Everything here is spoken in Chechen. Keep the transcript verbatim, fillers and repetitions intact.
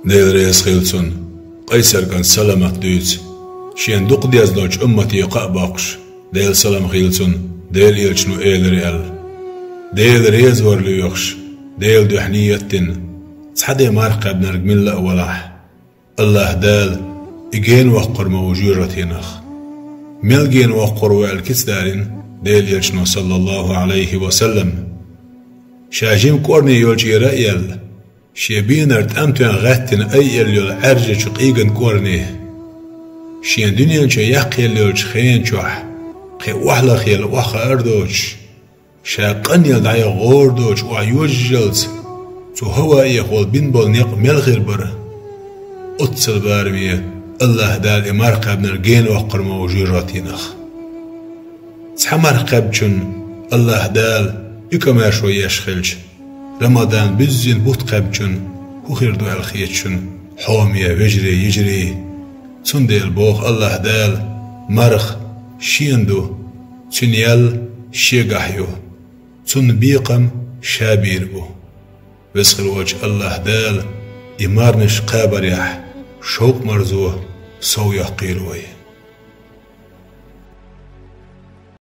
Дела реза хилла цунна, Къайсар кӀант Саламат дуьйцу, шена дукха дезначу уммате кхаъ боккхуш, Делан салам хилла цунна, Делан Элчано элира аьлла: «Дела резавар лоьхуш, Делан дуьхьа нийят дина, цхьа де марха кхаьбнарг милла а валахь, АллахӀ Дала и гена воккхур ма ву жоьжахатинах». Мел гена воккхур ву аьлла кица далийна Делан Элчано, саллаллахӀу Ӏалайхи ва саллам. Ша жима кӀорни йолчуьра а яьлла, шен бийнара тӀамтоьхна гӀаьттина айъелла йолу Ӏаьржачу къийган кӀорни. Шен дуьнен чу яккхаелла йолчу хенан чохь кхин охьалахъелла охьахаар доцуш, ша къанъелла дӀаяха гӀора доцуш охьайожжалц, цу хӀаваэхула бина болу некъ мел хир бара. Оццул бараме АллахӀ Дала и марха кхаьбнарг гена воккхур ма ву жоьжахатинах. Цхьа марха кхаьбначунна АллахӀ Дала и комаьршо еш хилча, Рамадан буьззина бутт кхаьбначунна хӀун хир ду аьлла хета шуна, хьоме вежарий, йижарий? Цундела боху АллахӀ Дала: «Марха шена ду, цуьнан ял шегахь ю, цунна бекхам ша бийр бу». Веза хир волчу АллахӀ Дала и марханаш кхабарехь шовкъ-марзо сов йоккхийла вай.